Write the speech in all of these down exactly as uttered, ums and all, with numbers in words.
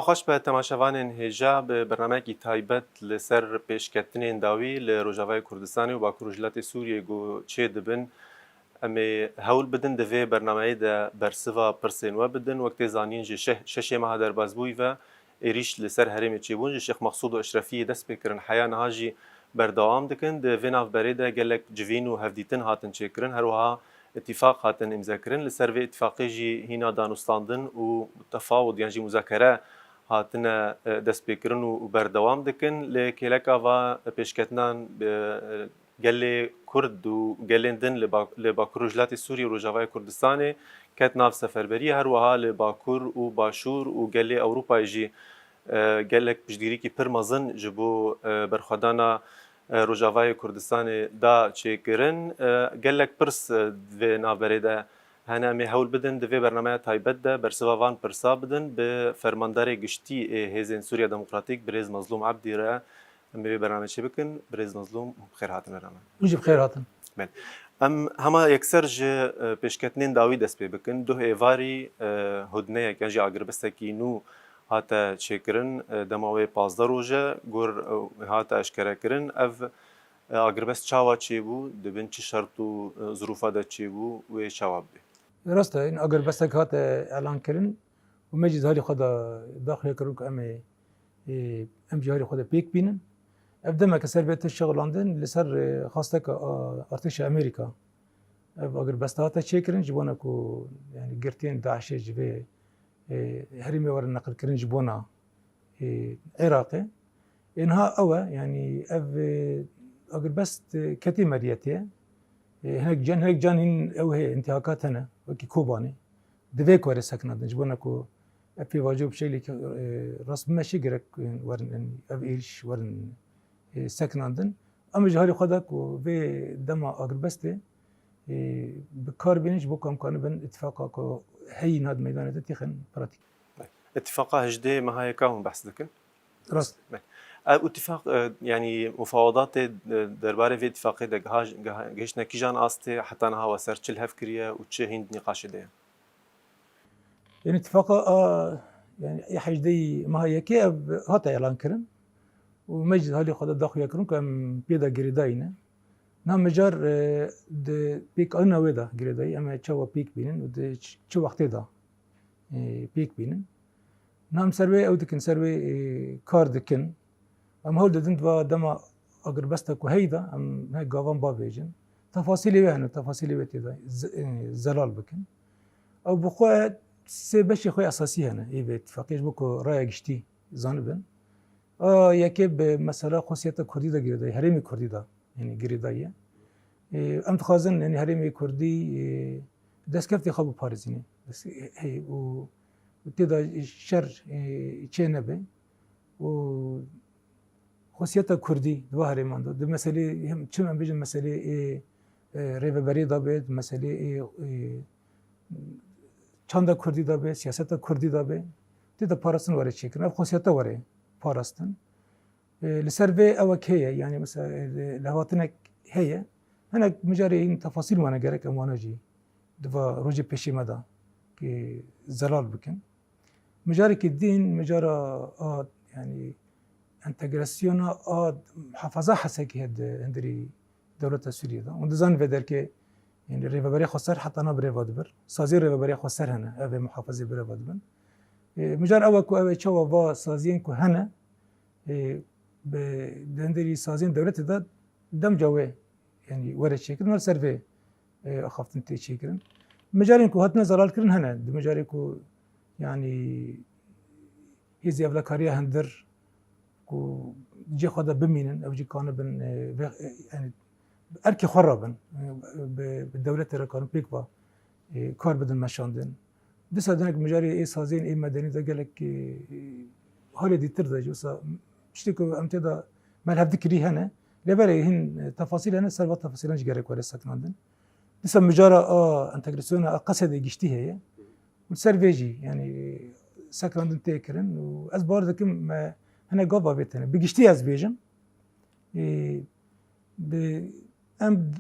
Xweş be temaşevanên hêja, bi bernameyekî taybet li ser pêşketinên dawî li Rojavayê Kurdistanê û Bakur û Rojhilatê Sûriyê ku çêdibin. Em ê hewl bidin di vê bernameyê de bersiva pirsên we bidin. Wek tê zanîn ji şeh-, şeşê meha derbasbûyî ve êrîş li ser herêmê çêbûn, ji Şêx Mexsûd û Eşrefiyê dest pê kirin, heya niha jî berdewam dikin. Di vê navberê de gelek civîn û hevdîtin hatin çêkirin. Her wiha îtîfaq hatin îmzekirin. Li ser vê îtîfaqê jî hîna danûstandin û tefawud yan jî muzakere hatine, e, destpêkirin û, û berdewam dikin. Li kêleka va pêşketinan bi, e, gelê Kurd û gelên din li Ba-, li Bakur Rojhilatê Sûriyê û Rojavayê Kurdistanê ket nav seferberiyê. Her wiha li Bakur û Başûr û gelê Ewropayê jî, e, gelek piştgirîkî pir mezin ji bo, e, berxwedana, e, Rojavayê Kurdistanê da çêkirin. E, gelek pirs, e, di vê navberê de hene. Em ê hewl bidin di vê bernameya taybet de bersiva van pirsa bidin. Bi fermandarê giştî ê Hêzên Sûriya Demokratîk, birêz Mezlûm Ebdî re em ê vê bername çê bikin. Birêz Mezlûm, bi xêr hatin bername. Hûn jî bi xêr hatin. Belê. Em hema yekser ji, e, pêşketinên dawî dest pê bikin. Duh êvarî, e, hudneyek yan jî agirbestekî nû hate çêkirin. E, dema wê pazdeh roj e, gur, e, hate eşkerekirin. Ev, e, agirbest çawa çêbû, di bin çi şert û, e, zirûfa de çêbû, wê çawa bibe? Rast e, in agirbestek hate elan kirin û me jî di halî xwe de daxuya kirin ku em ê, ê, em jî halî xwe de pêk bînin. Ev demeke ser vê tişt şixulandin li ser, e, xwasteke, a, artêşa Amerîka. Ev agirbeste hate çêkirin ji bona ku, yanî, girtiyên DAIŞê ji vê, e, herêmê werin neqilkirin ji bona, e, Iraqê. Ê niha ew e, yanî ev, e, agirbest, e, ketî meriyetê ye. E, hinek can, hinek can hîn ew heye, întihakat hene, wekî Kobanê. Divê ku were sekinandin, ji bona ku ev pêvajo bi şeklekî, e, rast bimeşe gerek, e, werin, yanî ev êrîş werin, e, sekinandin. Em ji halî xwe de ku vê dema agirbestê, e, bi kar bînin ji bo ku em kanibin îtifaqa ku heyî niha di meydanê de têxin pratîk. Îtifaqa hejdê meha yeka hûn behs dikin? Rast. Ev îtifaq, e, yanî mufawedatê, e, derbarê vê îtifaqê de giha-, giha-, gihiştine kîjan astê, heta niha we ser çi li hev kiriye û çi hîn di nîqaşê de ye? Yanî îtifaqa a, yanî ê hejdeyî meha yekê ev hate elan kirin û me jî halî xwe de daxuya kirin ku em pê de girêdayî ne. Niha mijar, e, di pêkanîna wê de girêdayî, em ê çawa pêk bînin û di ç-, çi wextê de, e, pêk bînin. Niha em ser wê ew dikin, ser wê, e, kar dikin. Em hewl didin di va dema agirbesta ku heyî de em hinek gavan bavêjin. Tefasîlê wê hene, tefasîlê wê tê de z-, e, zelal bikin. Ew bi xwe sê beşê xwe esasî hene ê vê îtifaqê ji bo ku raya giştî zanibin. A yekê bi mesela xwesiyeta kurdî de girêdayî, herêmê kurdî de, yanî girêdayî ye. Ê, em dixwazin, yanî herêmê kurdî, ê, destkeftê xwe biparêzîne. Dest-, hey, û, û tê de şer, ê, çê nebe. Û xwesiyeta kurdî di va herêman de, di meselê, hem çi em bêjin meselê ê, ê, rêveberiyê de be, di meselê ê, ê, çanda kurdî de be, siyaseta kurdî de be, tê de parastin were çêkirin. Ev xwesiyeta were parastin. E, li ser vê ewek heye, yanî mesela, e, li, lihevhatinek heye. Hinek mijarê hîn tefasîl mane gerek em wana jî di va rojê pêşî me de, e, zelal bikin. Mijarekî din, mijara a, yanî entegrasyona a muhafaza Hesekê heye di hundirî dewleta Sûriyê de. Hûn dizanin vê derkê, yanî rêveberê xweser heta na bi rê ve dibir. Saziyên rêveberê xweser hene, ev ê muhafazê bi rê ve dibin. E, mijar ew e ku ew ê çawa va saziyên ku hene, e, bi, di hundirî saziyên dewletê de demca wê, yanî were çêkirin, li ser vê, e, axaftin tê çêkirin. Mijarên ku hatine zelalkirin hene, di mijarê ku, yanî, hêzî ewlekariya hundir ku cê xwe de bimînin, ew jî kanibin, e, vê, e, yanî, erkê xwe rabin, e, bi, bi dewletê re karin pêk ve, e, kar bidin meşandin. Dîsa dinek mijarê ê saziyên ê medenî de gelek, e, halê dîtir de jî, wisa tiştê ku em tê de me li hev dikirî hene, lê belê hîn, e, tefasîl hene, ser va tefasîlan jî gerek were sekinandin. Dîsa mijara a entegrasyona a Qesedê giştî heye. Û li ser vê jî, yanî, sekinandin tê kirin û ez bawer dikim me hinek gava vê tene. Bi giştî ez bêjim, e, bi, em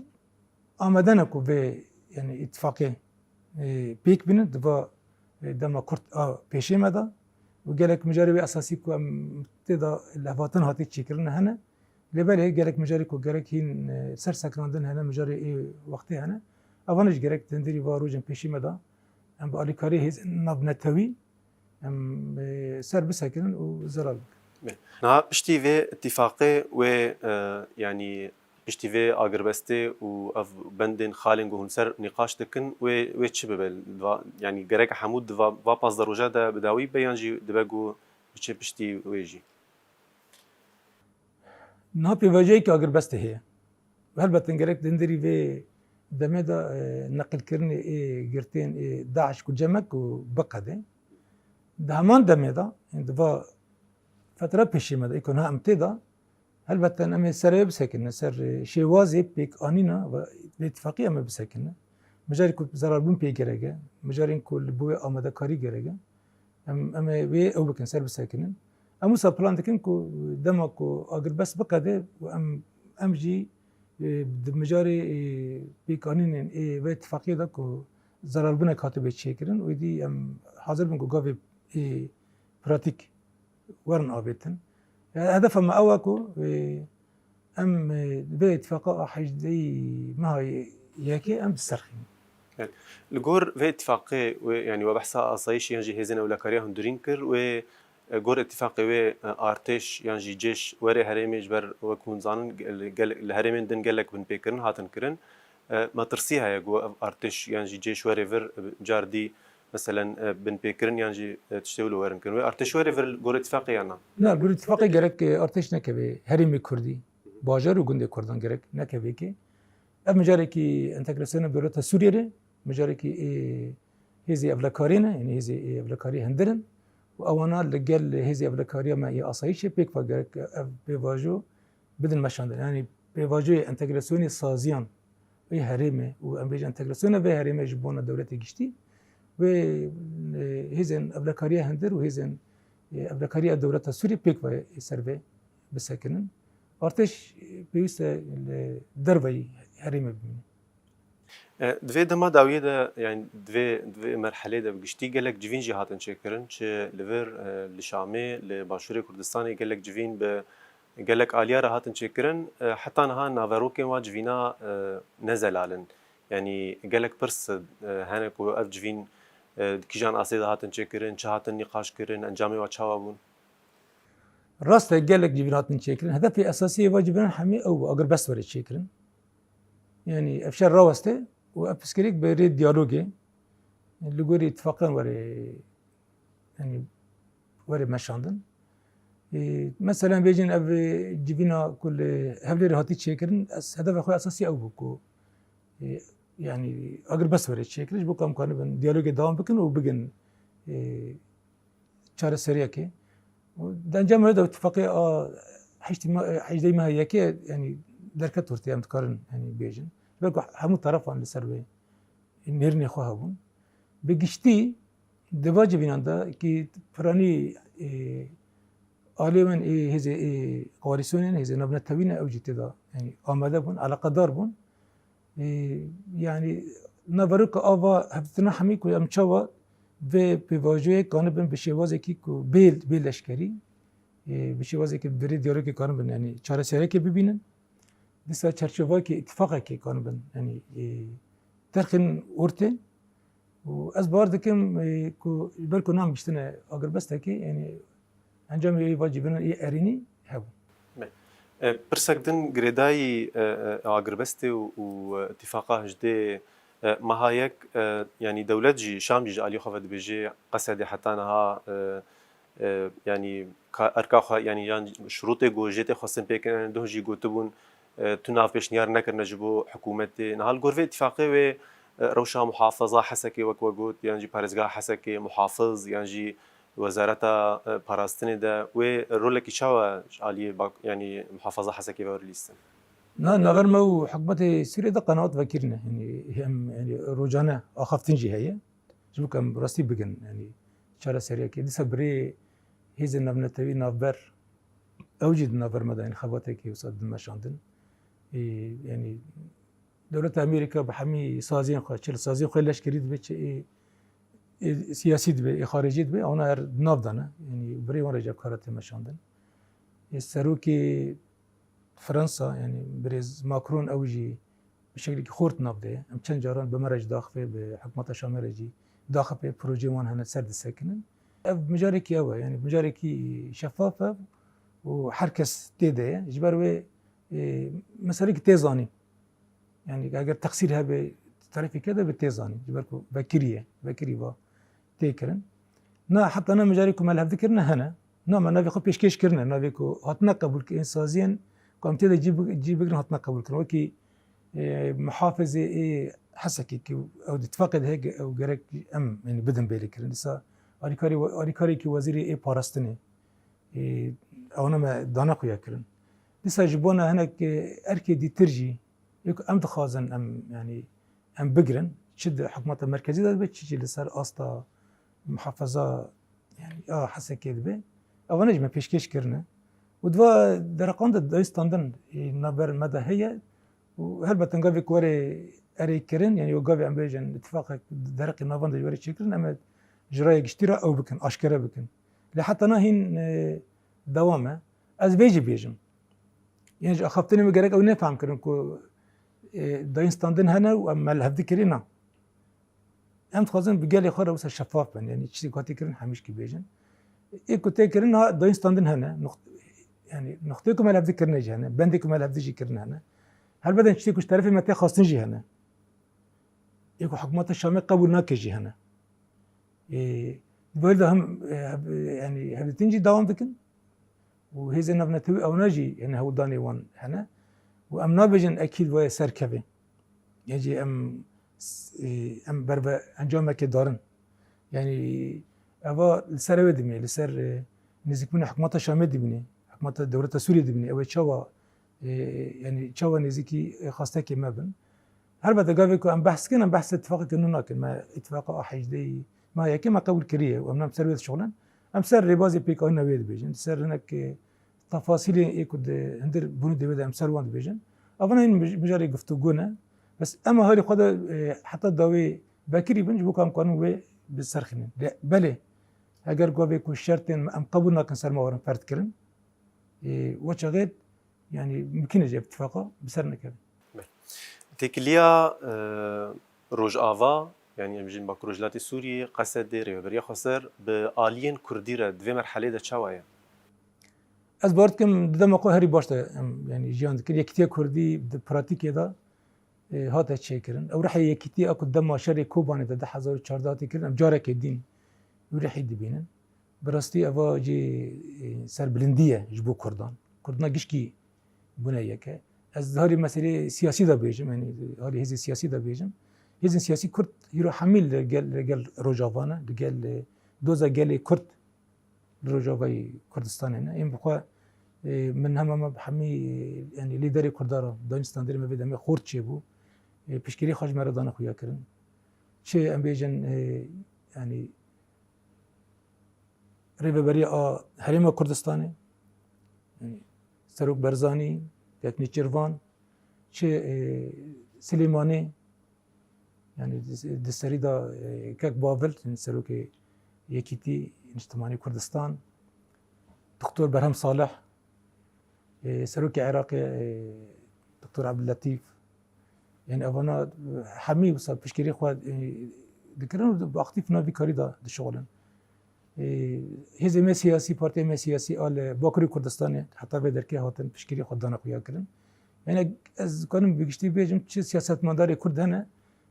amade ne ku vê, yanî, îtifaqê, e, pêk bînin, di va, e, dema kurt a pêşê me de. û gelek mijarê wê esasî ku em tê de levhatin hatî çêkirin hene. Lê belê gelek mijarê ku gerek hîn, e, ser sekinandin hene, mijarê ê wextê hene. Evan jî gerek di hundirî va rojên pêşî me de em bi alîkariyê hêzên navnetewî em, e, ser bisekinin û zelal bikin. Bê. Niha piştî vê îtîfaqê wê, e, yanî piştî vê agirbestê û ev bendên xalên ku hûn ser nîqaş dikin, wê, wê çi bibe? Va-, yanî gerek hemû di va, va pazdeh roja de bi dawî be yan jî dibe ku biçe piştî wê jî? Niha pêvajoyeke agirbestê heye. Helbet gerek di hundirî vê demê de, e, neqilkirinê ê girtên ê DAIŞ ku cem e ku biqede. Di heman demê de, di va fetra pêşî me de, ê ku niha em tê de, helbet em ê ser ê bisekinin, ser, e, şêwazê pêkanîna ve vê îtîfaqî em ê bisekinin. Mijarê ku zerarbûn pê gerek e, mijarên ku li bo wê amadekarî gerek e. Em, em ê wê ew bikin, ser bisekinin. Em wisa plan dikin ku dema ku agirbest biqede û em, em jî, e, di mijarê, e, pêkanînên ê vê îtîfaqiyê de ku zerarbûnek hatibe çêkirin, êdî em hazir bin ku gavê, e, pratîk werin avêtin. E, hedefa me ew e ku, e, Em, e, vê îtîfaqa a hejdehî meha yekê em diserxînin. Evet. Li gor vê îtîfaqê wê, yanî we behsa asayîşê yan jî hêzên ewlekariya hundirîn kir, wê, e, gor îtîfaqê wê, e, artêş yan jî cêş were herêmê ji ber wek hûn zanin gel-, gel-, li herêmên din gelek binpêkirin hatin kirin. E, metirsî heye ku ev artêş yan jî cêş were vir, e, car dî, meselen, e, binpêkirin yan jî, e, tiştê wilo werin kirin. Wê artêş were vir li gor îtîfaqê yan na? Na, li gor îtîfaqê gerek, e, artêş nekeve herêmê Kurdî, bajar û gundê Kurdan gerek nekeve kê. Ev mijarekî entegrasyona dewleta Sûriyê re, mijarekî ê hêzê ewlekariyê ne, yanî hêzê ê ewlekariyê hundir in û ewana li gel hêzê ewlekariya me yê asayîşê pêk ve gerek ev pêvajo bidin meşandin. Yanî pêvajoyê entegrasyonê saziyan ê herêmê û em bêjin entegrasyona vê herêmê ji bona dewletê giştî wê, e, hêzên ewlekariya hundir û hêzên, e, ewlekariya dewleta Sûriyê pêk ve ser vê bisekinin. Artêş, e, pêwîst e li derveyî herêmê bimîne. E, di vê dema dawiyê de, yani di vê, di vê merhelê de bi giştî gelek civîn jî hatin çêkirin, çi li vir, e, li Şamê, li Başûrê Kurdistanê gelek civîn bi gelek aliya re hatin çêkirin. E, heta niha naverokên wan civîna, e, ne zelal in. Yanî gelek pirs, e, hene ku ev civîn, e, di kîjan asê de hatin çêkirin, çi hatin nîqaş kirin, encamê wan çawa bûn? Rast e, gelek civîn hatin çêkirin. Hedefê esasî yê van civînan hemî ew bû, agirbest were çêkirin. Yanî ev şer raweste û ev pirsgirêk bi rê diyalogê, li gorî îtifaqan were, yanî were meşandin. Ê, meselen bêjin ev, ê, civîna ku li Hewlêrê hatî çêkirin, ez, hedefa xwe esasî ew bû ku, ê, yanî agirbest were çêkirin, ji bo ku em kanibin diyalogê dewam bikin û bigin, ê, çareseriyekê. Û di encamê de îtifaqê a heştê me-, hejdehê meha yekê, yanî derket ortê, em dikarin, yanî bêjin. Ji ber ku hemû terefan li ser wê nêrînê xwe hebûn. Bi giştî di va civînan de kî piranî, ê, aliyê wan ê hêzê, ê, koalîsyonê ne, hêzê navnetewî ne, ew jî tê de, yanî amade bûn, eleqedar bûn. Ê, yanî naveroka ava hevdîtina hemî ku em çawa vê pêvajoyê kanibin bi şêwazekî ku bê, bê leşkerî, ê, bi şêwazekî bi rê diyalogê kanibin, yanî çareserekê bibînin. Dîsa çerçovakê îtifaqekê kanibin, yanî, ê, derxin ortê. Û ez bawer dikim, ê, ku ji ber ku nam giştine agirbestekê, yanî encamê wê va civînan ê erênî hebû. Bê. E, pirsek din girêdayî, e, e, agirbestê û, û, e, îtîfaqa hejdê, e, meha yek, e, yanî dewlet jî, Şam jî ji alî xwe ve dibêje Qesedê heta niha, e, e, yanî ka-, erka xwe, yanî yan şirûtê ku jê tê xwestin pêkin, duh jî gotibûn, e, tu nav pêşniyar nekirine ji bo hikûmetê. Niha li gor vê îtîfaqê wê, e, rewşa muhafaza Hesekê wek we got, yan jî parêzgeha Hesekê, muhafiz, yan jî wezareta, e, parastinê de wê rolekî çawa ji aliyê bak-, yanî muhafaza Hesekê ve werlîstin? Na, navber me û hikûmetê Sûriyê de qenaat vekirî ne. Yanî em, yanî rojane axaftin jî heye. Ji bo ku em rastî bigin, yanî çareseriyekê. Dîsa bi rê hêzên navnetewî navber, ew jî di navber me de, yanî xebatekê wisa din meşandin. Ê, yanî dewleta Amerîka bi hemî saziyên xwe, çi li saziyên xwe leşkerî dibe, çi ê Ê siyasî dibe, ê xaricî dibe, ona her di nav de ne. Yanî birê wan re cevkara tê meşandin. Ê serokê Fransa, yanî birêz Macron, ew jî bi şeklekî xurt nav de ye. Em çend caran bi me re jî daxivê, bi hikûmeta Şamê re jî daxivê, projeyên wan hene ser disekinin. Ev mijarekî ew e, yanî mijarekî şefaf e û her kes tê de ye. Ji ber wê, e, meselekî tê zanîn. Yanî eger teqsîr hebe, terefê ke de bi tê zanîn. Ji ber ku vekirî ye, vekirî va tê kirin. Na, heta na mijarê ku me li hev dikirine hene. Na, me navê xwe pêşkêş kirine, navê ku hatine qebûl kirin, saziyên ku em tê de cî bi-, cî bigirin hatine qebûl kirin. Wekî, e, muhafizê ê Hesekê ku ew di tifaqê de heye, ew gerek em, yanî bidin bêlê kirin. Dîsa alîkarê we-, alîkarekî wezîrê ê parastinê, e, ewana me dane xuya kirin. Dîsa ji bona hinek, e, erkê dîtir jî, yek em dixwazin em, yanî em bigirin, çi di hikûmeta merkezî de dibe, çi jî li ser asta muhafaza, yanî a Hesekê dibe. Ewana jî me pêşkêş kirine. Û di va dereqan de dayîn standin, e, navber me de heye. Û helbet gavê ku were erê kirin, yanî wek gavê em bêjin, îtifaqek dereqê navan de ji were çêkirin, em ê ji raya giştî re ew bikin, aşkere bikin. Lê heta na hîn, e, dewam e. Ez vê jî bêjim. Yanî ji axaftinê min gerek ew nefehm kirin ku, e, dayîn standin hene û em me li hev dikirî, na. Em dixwazin bi gelê xwe re wisa şefaf bin. Yanî tiştê ku hatî kirin hemî jî bêjin. Ê ku tê kirin, ha, dayîn standin hene. Nuxt-, yanî nuxtê ku me li hev dikirine jî hene. Bendê ku me li hev dijî kirine hene. Helbet tiştê ku ji terefê me tê xwestin jî hene. Ê ku hikûmeta Şamê qebûl nake jî hene. Ê, di ber de hem, e, hev-, yanî hevdîtin jî dewam dikin. Û hêzên navnetewî ewna jî, yanî hewldanê wan hene. Û em nabêjin ekîd wê serkeve. Yan jî em s-, e, em berve encamekê darin. Yanî eva li ser ew ê dimîne, li ser, e, nêzîkbûna hikûmeta Şamê dimîne, hikûmeta dewleta Sûriyê dimîne. Ew ê çawa, e, yanî çawa nêzîkî, e, xwestekê me bin. Helbet gavê ku em behs dikin, em behsê îtifaqeke nû nakin. Me îtifaqa A hejdehî, me yekê me qebûl kiriye û em ne em ser wê dişuxulin. Em ser rêbazê pêkanîna wê dibêjin. Ser hinek, e, tefasîlê ê ku di hundir bûnê dê wê de em ser wan dibêjin. Ev ne hîn mij-, mijarê guftûgû ne. Bes em a halê xwe de, e, heta dawê vekirî bin, ji bo ku em kanin wê bi ser xînin. Lê belê, eger gavê ku şertên em qebûl nakin ser me werin ferd kirin, e, we çaxê, yanî mimkîn e ji îtifaqa bi ser nekevin. Belê. Têkiliya, e, Rojava, yanî em jî Bakur Rojhilatê Sûriyê, Qesedê, Rêveberiya Xweser bi aliyên Kurdî re di vê merhelê de çawa ye? Ez bawer dikim di dema xwe herî baş de em, yanî jiyan dikin. Yekîtiya Kurdî di pratîkê de, e, hate çêkirin. Ew rihê yekîtiyê a ku dema şerê Kobanê de du hezar û çardeh hate kirin, em carekê din wî rihî dibînin. Bi rastî eva jî, e, serbilindî ye ji bo Kurdan. Kurdina gişkî bûne yeke. Ez di harî meselê siyasî de bêjim, yanî di harî hêzên siyasî de bêjim. Hêzên siyasî Kurd hîro hemî li gel, li gel Rojava ne, li gel, e, doza gelê Kurd li Rojavayê Kurdistanê ne. Ên bi xwe, e, min hema me bi hemî, e, yanî lîderê Kurda re, dayîn standerê me vê demê xort çêbû. E, piştgirî xwe ji me re dane xuya kirin. Çi em bêjin, e, yanî rêveberiya a Herêma Kurdistanê, yanî Serok Barzanî, Kek Nêçîrvan, çi, e, Silêmanê, yanî di, di serî de, e, Kek Bavil, yanî Serokê Yekîtî Niştimanî Kurdistan, Doktor Berhem Salih, e, Serokê Iraqê, e, Doktor Ebdulletîf, yanî evana, e, hemî wisa piştgirî xwe, e, dikirin û bi aktîf nav vî karî de dişuxulin. E, hêzê me siyasî, partiyê me siyasî a li Bakurê Kurdistanê heta vê derkê hatin piştgirî xwe dane xuya kirin. Yanî ez dikarim bi giştî bêjim, çi siyasetmedarê Kurd hene,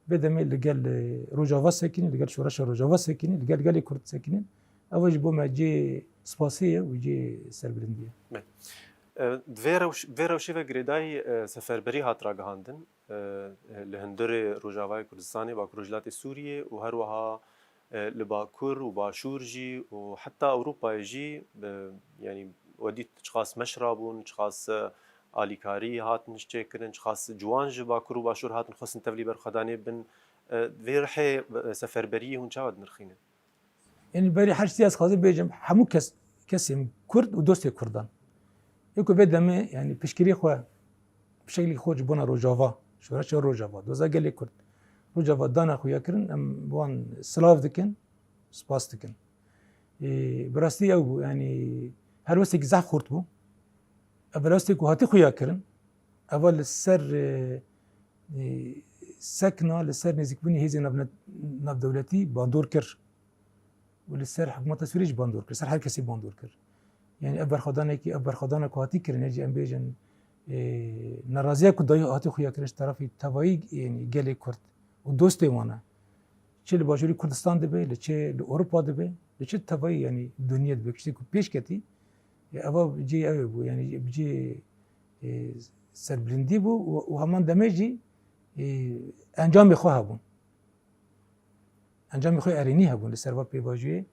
vê demê li gel, e, Rojava sekinî, li gel şoreşa Rojava sekinî, li gel gelê Kurd sekinî. Ev ji bo me cê spasê ye û cê serbilindî ye. Belê. E, di vê rewş-, vê rewşê ve girêdayî, e, seferberî hat ragihandin, e, li hundirê Rojavayê Kurdistanê, Bakur Rojhilatê Sûriyê û her wiha, e, li Bakur û Başûr jî û heta Ewropayê jî, e, yanî we dît çiqas meşra bûn, çiqas, e, alîkarî hatin çêkirin, çiqas ciwan ji Bakur û Başûr hatin xwestin tevlî berxwedanê bin. E, vê rihê, e, seferberiyê hûn çawa dinirxînin? Yanî berî her tiştî ez dixwazim bêjim, hemû kes, kesên Kurd û dostê Kurdan. Ê ku vê demê, yanî piştgirî xwe, bi şeklî xwe ji bona Rojava, şoreşa Rojava, doza gelê Kurd, Rojava dana xuya kirin, em wan silav dikin. spas dikin. Ê, bi rastî ew bû, yanî helwestekî zehf xurt bû. Ev helwestek ku hatî xuya kirin, eva li ser, e, e, sekna, li ser nêzîkbûnê hêzên navne-, navdewletî bandor kir. Û li ser hikûmeta Sûriyê jî bandor kir, ser her kesî bandor kir. Yanî ev berxwedanekî, ev berxwedana ku hatî kirin, hêjî em bêjin, e, neraziya ku dayî hatî xuya kirin ji terefî tevayî, yanî gelê Kurd û dostê wan e. Çi li Başûrê Kurdistan dibe, li çi li Ewropa dibe, li çi tevayî, yanî dinyê dibe, tiştê ku pêş ketî, e, eva bi cihê ew bû, yanî bi cihê, e, serbilindî bû û, û heman demê jî, e, encamê xwe hebûn. Encamê xwe erênî hebûn li ser va pêvajoyê.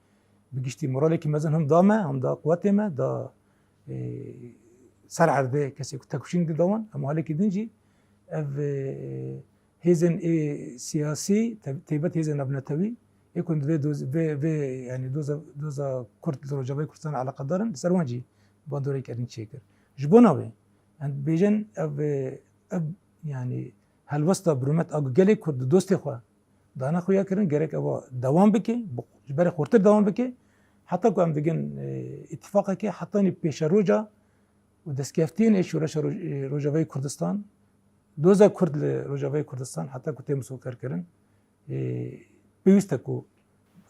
Bi giştî moralekî mezin him da me, him da quwetê me, da, e, ser erdê kesê ku tekoşîn dida wan. Hema halekî din jî ev, e, hêzên ê siyasî, te-, taybet hêzên navnetewî, ê ku vê doz-, vê, vê, yanî doza, doza Kurd li Rojavayê Kurdistan eleqedar in, li ser wan jî bandorek erîn çêkir. Ji bona wê, em bêjin ev, e, ev, yanî helwesta birûmet a ku gelê Kurd dostê xwe dane xuya kirin, gerek eva dewam bike, bi, ji berê xurtir dewam bike, heta ku em digin, e, îtîfaqekê, hetanî pêşeroja û destkeftiyên ê şoreşa Roj-, e, Rojavayê Kurdistan, doza Kurd li Rojavayê Kurdistan, heta ku tê misogerkirin, e, pêwîst e ku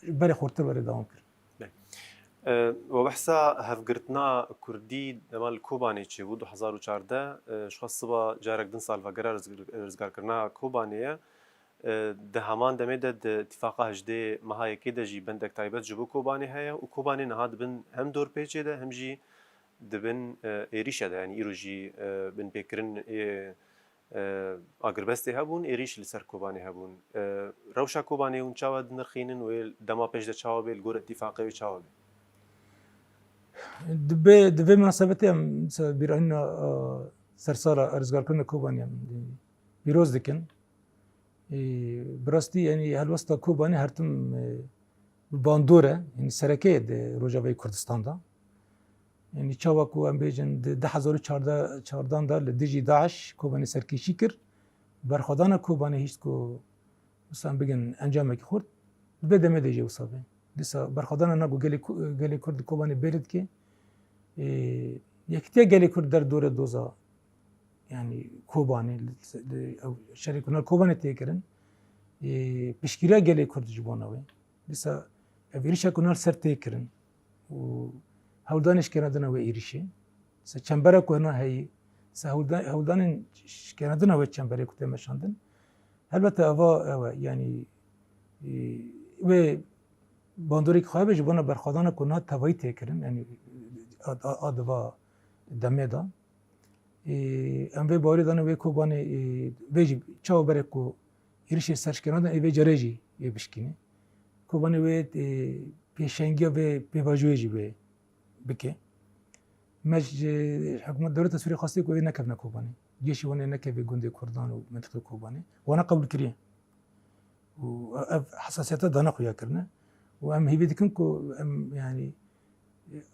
ji berê xurtir were dewam kirin. Belê. E, we behsa hevgirtina Kurdî dema li Kobanê çêbû, du hezar û çardeh, e, ji xwe siba carek din salvegera rizg-, rizgarkirina Kobanê ye. E, di heman demê de di Îtîfaqa hejdê meha yekê de jî bendek taybet ji bo Kobanê heye û Kobanê niha dibin hem dorpêçê de hem jî dibin, e, êrîşe de, yanî îro jî, e, binpêkirin ê, e, agirbestê hebûn, êrîş li ser Kobanê hebûn. E, rewşa Kobanê hûn çawa dinirxînin wê dema pêş de çawa bê, li gor îtîfaqê wê çawa bê? Di vê, di vê minasebetê em se-, bîranîna, e, sersala rizgarkirina Kobanê em pîroz dikin. Ê, bi rastî, yanî helwesta Kobanê her tim, e, bi bandor e, yanî sereke ye di Rojavayê Kurdistan de. Yanî çawa ku em bêjin di du hezar û çardeh, çardan de li dijî DAIŞ Kobanê serkêşî kir, berxwedana Kobanê hişt ku, wisa em bigin encamekî xurt, di vê demê de jî wisa be. Dîsa berxwedana na ku gelê Ku-, gelê Kurd li Kobanê bêrî dike, ê, yekîtiya gelê Kurd derdore doza, yanî Kobanê, li, li, ew şerê ku na Kobanê tê kirin, ê, piştgiriya gelê Kurd ji bona wê. Dîsa ev êrîşa ku na li ser tê kirin û hewldanê şikena dina wê êrîşê. Dîsa çembera ku hena heyî, dîsa hewlda-, hewldanên şikena dina wê çemberê ku tê meşandin. Helbete eva, ew e, yanî, ê, wê bandorek xwe be ji bona berxwedana ku na tevayî tê kirin, yanî a, a, a di va demê de. Ê, em vê bawerê dane wê Kobanê, ê, vê jî çawa berek ku êrişê serşkena de ê vê carê jî ê bişkîne. Kobanê wê, ê, pêşengiya vê pêvajoyê jî wê bike. Me ji hikûmet dewleta Sûriyê xwestiye ku wê nekevne Kobanê. Cêşî wan ê nekeve gundê Kurdan û mentiqê Kobanê. Wana qebûl kiriye. Û ev hesasiyeta dane xuya kirine. Û em hêvî dikin ku em, yanî,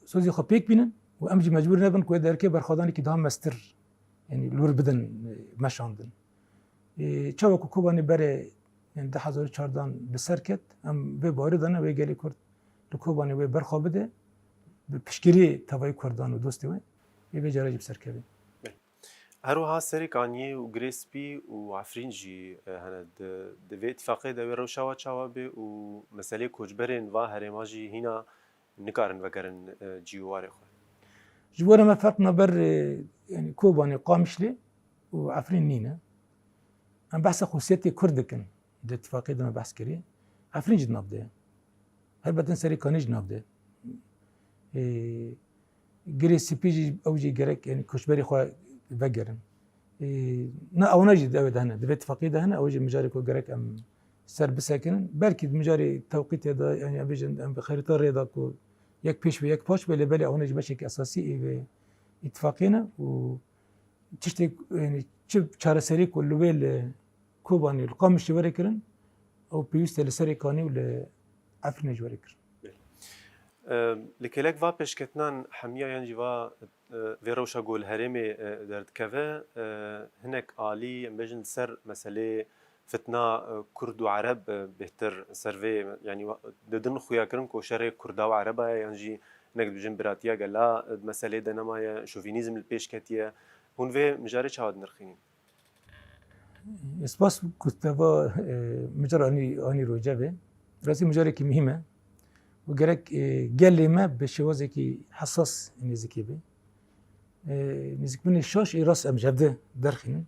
sozê xwe pêk bînin û em jî mecbûr nebin ku wê derkê berxwedanekî daha mestir, yanî, li wir bidin, e, meşandin. E, çawa ku Kobanê berê, yanî, du hezar û çardan bi ser ket, em vê bawerê dane wê gelê Kurd li Kobanê wê berxwe bide, bi piştgiriyê tevayî Kurdan û dostê wê, ê vê cara jî bi ser keve. Her wiha Serê Kaniyê û Girê Spî û Efrîn jî, e, hene. Di, di vê îtîfaqê de wê rewşa we çawa bê û meselê koçberên va herêma jî hîna nikarin vegerin, e, cî û warê xwe? Ji bo me ferq navber, e, yanî Kobanê, Qamişlê û Efrîn nîne. Em behsa xusiyetê Kurd dikin. Di îtîfaqê de me behs kirî. Efrîn jî di nav de ye. Helbet Serê Kanî jî nav de. Ê, Girê Spî jî, ew jî gerek, yanî, koçberê xwe vegerin. Ê, na, ewana jî di ew de hene, di vê îtîfaqê de hene, ew jî mijarê ku gerek em ser bisekinin. Belkî di mijarê tewqîtê de, yanî, em bêjin, em bi xerîta rê de ku yek pêş ve yek paş be, lê belê ewana jî beşekî esasî ê vê îtîfaqê ne û tiştê, yanî, çi çareserî ku li wê li Kobanê, li Qamişlê were kirin, ew pêwîst e li Serê Kanî û li Efrînê jî were kirin. Belê. Em, li kêlek va pêşketinan hemiya yan jî va, e, vê rewşa ku li herêmê, e, derdikeve, e, hinek alî, em bêjin, li ser meselê fitna, e, Kurd û Ereb, e, bêhtir ser vê, yanî wa-, didin xuya kirin ku şerê Kurda û Ereba ye, yan jî hinek dibêjin biratiya gela, e, di meselê de nemaye, şovînîzm li pêş ketiye. Hûn vê mijarê çawa dinirxînin? Spas ku te va, e, mijar anî, anî roje vê. Rastî mijarekî muhîm e û gerek, e, gelê me bi şêwazekî hesas nêzîkê bê. E, nêzîkbûnê şaş ê rast em ji hev de derxînin.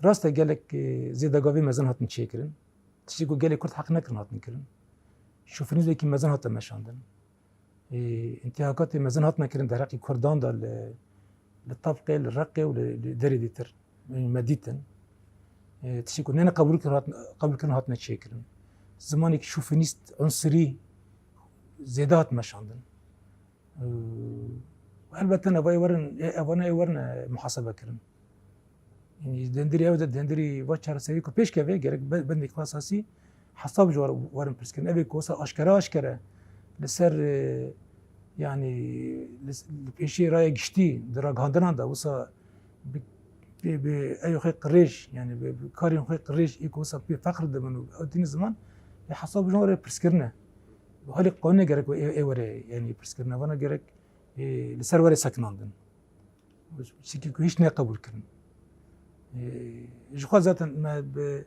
Rast e gelek, e, zêdegavê mezin hatin çêkirin. Tiştê ku gelê Kurd heq nekirin hatin kirin. Şofinîzmekî mezin hate meşandin. E, întîhakatê mezin hatine kirin derheqî Kurdan de li, li Tebqê, li Reqê û li, li derê dîtir. Me dîtin. E, tiştê ku nene qebûlkirin hat-, qebûlkirin hatine çêkirin. Zimanekî şofinîst, unsirî zêde hat meşandin. Û elbette nava ê werin, ê, evana ê werin, e, muhasebe kirin. Yanî dendirî ew de, dendirî va çareserî ku pêş keve, gerek be-, bendek xwe esasî hesab ji war-, werin pirs kirin. Ev ê ku wisa aşkere, aşkere li ser, e, yanî li s-, li pêşî raya giştî di ragihandinan de wisa bi, bi, bi ew xwe qirêj, yanî bi, bi karên xwe qirêj ê ku wisa pê feqir dibin û ew tînin ziman, ê hesab ji wan re pirs kirine. Halî qanûnê gerek ê, ê were, yanî pirs kirine. Vana gerek, e, li ser were sekinandin. Tiştekî ku hîç neqebûl kirin. E, ji xwe zaten me bi,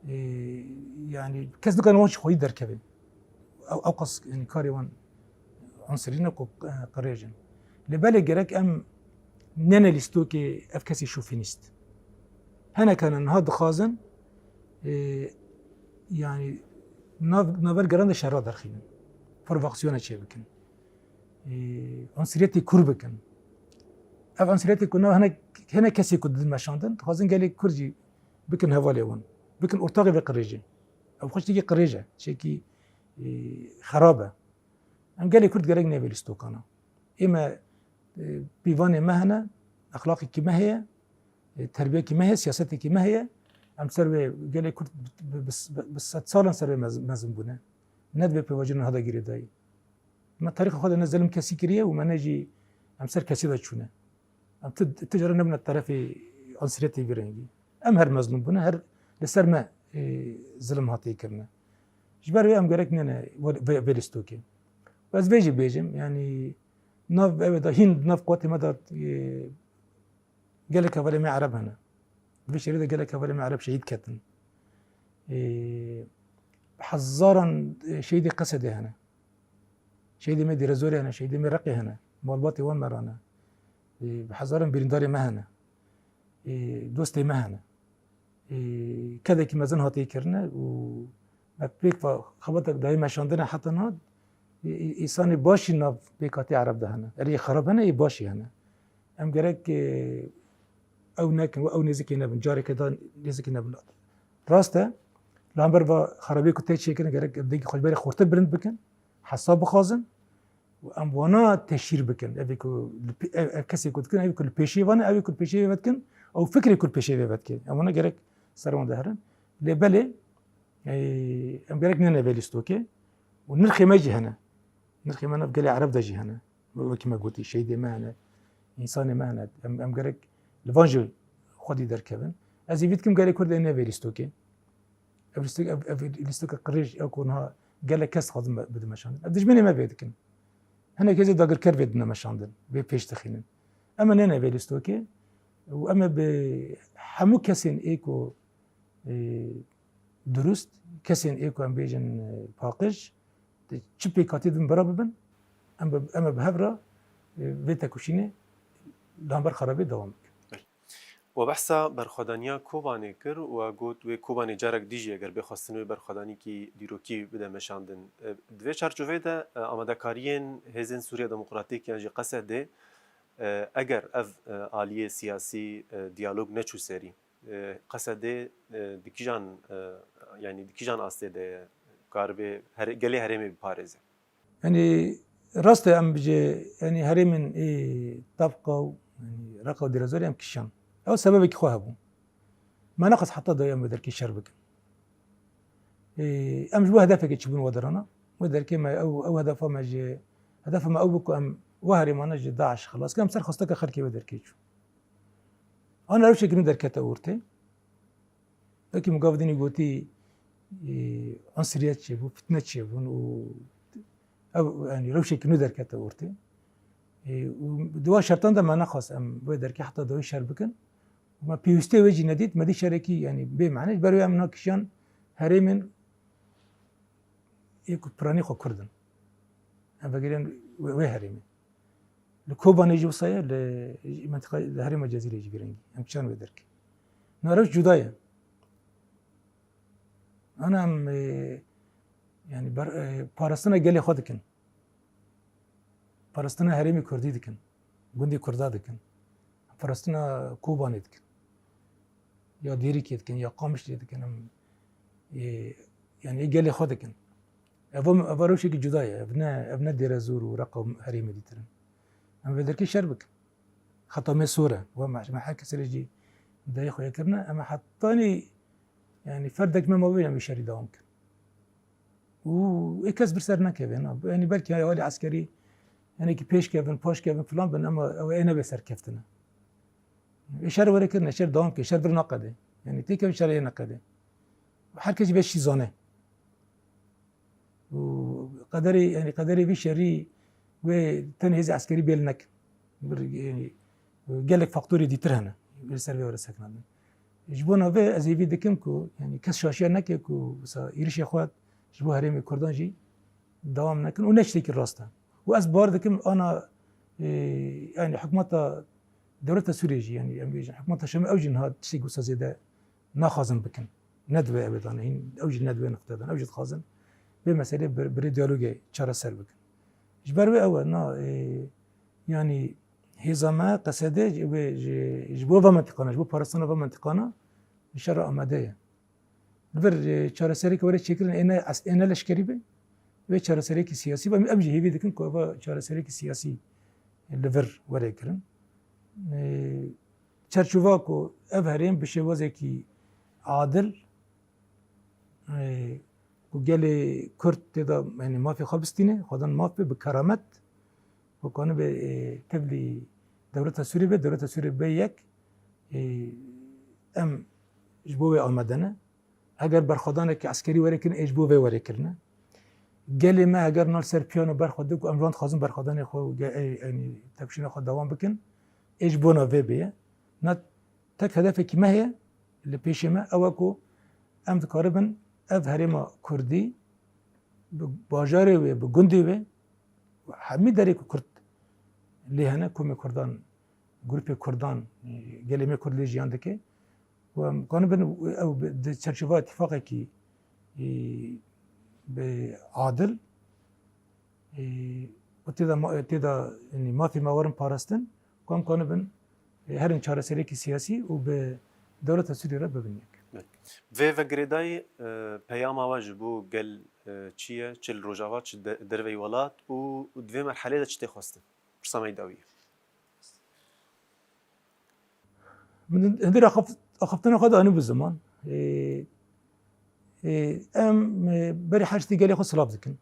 e, yanî kes nikane wan ji xweyî derkevin. Ew, ew qas, yanî karê wan unsirî ne ku, e, qirêj in. Lê belê gerek em nene lîstokê ev kesê şofinîst. Hinek hene niha dixwazin, e, yanî nav, navbergeran de şera derxînin. Provokasyona çêbikin. E, unsiriyetê kûr bikin. Ev unsiriyetê ku nav hinek, hinek kesê ku didin meşandin, dixwazin gelê Kurd jî bikin hevalê wan. Bikin ortaxê vê qirêjê. Ev xwe tiştekî qirêj e, tiştekî, e, xerab e. Em gelê Kurd gerek neyê vê lîstokana. Ê me, e, pîvanê me hene, exlaqekî me heye, e, terbiyekî me heye, siyasetekî me heye. Em ser vê gelê Kurd bi, bi, bi, bi sed salan ser vê mez-, mezin bûne. Ne di vê pêvajoyê niha de girêdayî. Me tarîxa xwe de ne zilim kesî kiriye û me ne jî em ser kesî de çûne. Em ti, ti cara nebûne terefê ansiyetê vî rengî. Em her mezlûm bûne, her li ser me, e, zilim hatiye kirine. Ji ber wê em gerek nene vê, vê, vê lîstokê. Ez vê jî bêjim, yanî nav ew de hîn nav quwetê me de, e, gelek hevalê me Ereb hene. Di vê şerê de gelek hevalê me Ereb şehîd ketin. Ê, hezaran, e, şehîdê Qesedê hene. Şehîdê me Dêrezorê hene, şehîdê me Reqê hene. Malbatê wan me rane. Ê, bi hezaran birîndarê me hene. Ê, dostê me hene. Ê, kedekî mezin hatiye kirine û me pêk ve xebatek dayê meşandine heta niha, ê, ê, însanê başî nav pêkhatî Ereb de hene. Erê xerab hene, ê başî hene. Em gerek, e, ew nekin, ew nêzikê nebin, careke da nêzikê nebin. Rast e, li hember va xerabiyê ku tê çêkirin, gerek dengê xwe ji berê xurtir bilind bikin, hesab bixwazin û em wana teşhîr bikin. Ev ê ku li pê-, ev, ev kesê ku dikin, ev ê ku li pêşiyê van e, ew ê ku li pêşiyê vê vedikin, ew fikrê ku li pêşiyê vê vedikin. Em wana gerek ser wan de herin. Lê belê, e, em gerek nene vê lîstokê û nirxê me jî hene. Nirxê me nav gelê Ereb de jî hene. Wekî me gotî, şehîdê me hene, însanê me hene. Em, em gerek li van jî xwedî derkevin. Ez hêvî dikim gelê Kurd ê ne vê lîstokê. Ev lîstok, ev, ev lîstoka qirêj, ew ku niha gelek kes dixwazin me, bidin meşandin. Ev dijminê me vê dikin. Hinek hêzê dagirker vê dine meşandin, vê pêş dixînin. Em ê nene vê lîstokê û em ê bi hemû kesên ê ku, e, durust, kesên ê ku em bêjin, e, paqij, di çi pêkhatî din bira bibin, em bi, em ê bi hev re, e, vê tekoşînê li hember xerabê dewam bikin. We behsa berxwedaniya Kobanê kir û we got wê Kobanê carek dî jî eger bê xwestin wê berxwedanîkî dîrokî bide meşandin. E, di vê çarçoveyê de, e, amadekariyên Hêzên Sûriya Demokratîk yan jî Qesedê, e, eger ev, e, aliyê siyasî, e, diyalog neçû serî, e, Qesedê, e, di kîjan, e, yanî di kîjan astê de ye? Karibe here-, gelê herêmê biparêze? Yanî rast e em bicê, yanî herêmên ê Tebqa û, yanî Reqa û Dêrezorê em kişan. Ew sebebekî xwe hebû. Me neqas heta dayê em wê derkê şer bikin. Ê, em ji bo hedefekê çûbûn we derana. Wê derkê me ew, ew hedefa me ji, hedefa me ew bû ku em we herêmane ji DAIŞ xilas kin. Em ser xwesteke xelkê wê derkê çû. Ana rewşekî nû derkete ortê. Wekî min gavê dinê gotî, e, unsiriyet çêbû, fitne çêbûn û ev, yanî rewşekî nû derkete ortê. E, û di wan şertan de me nexwest em wê derkê heta dawî şer bikin. Me pêwîstiyê wê jî nedît, me dî şerekî, yanî bê mane. Ji ber wê em nakişiyan herêmên ê ku piranî xwe Kurd in. Em vegerên wê, wê herêmê. Li Kobanê jî wisa ye, li mentiqa, li herêma Cezîrê jî vî rengî. Em çiyan wê derkê. Na rewş cuda ye. Ana em, e, yanî ber-, e, parastina gelê xwe dikin. Parastina herêmê Kurdî dikin. Gundê Kurda dikin. Parastina Kobanê dikin. Ya Dêrikê dikin, ya Qamişlê dikin. Em, e, yanî gelê xwe dikin. Eva, eva rewşekî cuda ye. Ev ne, ev ne Dêrezor û Reqa û herêmê dîtir in. Em vê derkê şer bikin. Xeta me sor e. Wa me, me her kesê re jî dayê xwe yê kirine. Em hetanî, yanî ferdek me mabê em vê şerî dewam kin. Û ê kes bir ser nekeve, na. Yanî belkî alî eskerî, yanî ki pêş kevin, paş kevin filan bin, ama ew ê nebe serkeftine. Ê şer were kirine, şer dewam ke, şer vir naqede. Yanî têkevin şer ê neqede. Her kes jî vê şî zane. Û qederê, yanî qederê vî şerî wê tenê hêzê eskerî bêl nekin. Bir, yanî, gelek faktorê dîtir hene. Li ser vê were sekinandin. Ji bona vê ez hêvî dikim ku, yanî kes şaşiya neke ku wisa êrişê xwe ji bo herêmê Kurdan jî dewam nekin û ne tiştekî rast e. Û ez bawer dikim ana, e, yanî hikûmeta dewleta Sûriyê jî, yanî em bêjin hikûmeta Şamê ew jî niha tiştekî wisa zêde naxwazin bikin. Ne divê ew ê dane, hîn ew jî ne divê nifte dan. Ew jî dixwazin vê meselê bi, bi rê diyalogê çareser bikin. Ji ber wê ew e, na, e, yanî hêza me, qesede ji, wê ji, ji bo ve mentiqana, ji bo parastina ve mentiqana şer re amade ye. Li vir, e, çareseriyeke were çêkirin, ê ne es-, ê ne leşkerî be, wê çareseriyekî siyasî be. Em, em jî hêvî dikin ku eva çareseriyekî siyasî li vir were kirin. E, çerçova ku ev herêm bi şêwazekî adil, e, ku gelê Kurd tê de, yanî mafê xwe bistîne, xwedan maf be, bi keramet, ku kanibe, e, tevlî dewleta Sûriyê be, dewleta Sûriyê be yek, e, em ji bo wê amade ne. Heger berxwedaneke eskerî were kirin, ê ji bo vê were kirine. Gelê me heger nal ser piyano berxwe dike û em ji wan dixwazin berxwedanê xwe û ge-, ê, yanî tepşîna xwe dewam bikin, ê ji bona vê bê ye. Na tek hedefekî me heye, li pêşê me, ew e ku em dikaribin ev herêma Kurdî bi bajarê wê, bi gundê wê, hemî derê ku Kurd lê hene, komê Kurdan, grûpê Kurdan, e, gelê me Kurd lê jiyan dike. Û em kanibin ew bi, di çerçeva îtîfaqekî, e, bi adil, e, û tê de ma-, tê de, yanî mafê me werin parastin, ku em kanibin, e, herin çareseriyekî siyasî û bi dewleta Sûriyê re bibin yek. Vê vegirêdayî, e, peyama we ji bo gel, e, çi ye? Çi li Rojava, çi de-, derveyî welat û, û di vê merhelê de çi tê xwestin? Pirsa me yî dawî ye. Min hindê re axif-, axiftina xwe de anî bi ziman. Ê, ê, em, ê, berî her tiştî gelê xwe silav dikin.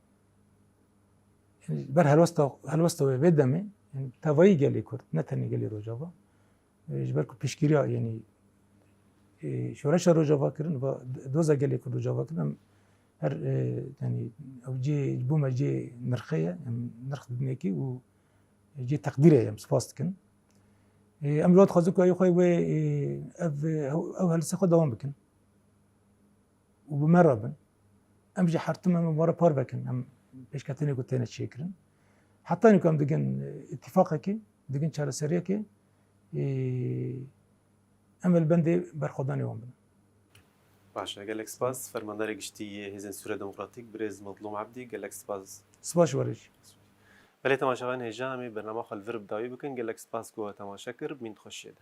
Yanî ber helwesta, helwesta wê vê demê, yanî tevayî gelê Kurd, ne tenê gelê Rojava. Ê, ji ber ku piştgiriya, yanî, ê, şoreşa Rojava kirin, va doza gelê Kurd Rojava kirin, em her, ê, yanî ew cê, ji bo me cê nirxê ye, em nirx didinê kê û cê teqdîrê ye, em spas dikin. Ê, em ji wan dixwazin ku ey xwe wê, ê, ev, ew, ew helwestê xwe dewam bikin. Û bi me re bin. Em jî her tim em wan re parve kin. Em pêşketinê ku têne çêkirin. Hetanî ku em digin, e, îtîfaqekê, digin çareseriyekê, e, em ê li bendê berxwedanê wan bin. Baş e, gelek spas. Fermandarê Giştî yê Hêzên Sûriya Demokratîk, birêz Mezlûm Ebdî, gelek spas. Spas ji we re jî. Belê temaşevanên hêja, em ê bernama xwe li vir bi dawî bikin. Gelek spas ku we temaşe kir. Bimînin di xweşiyê de.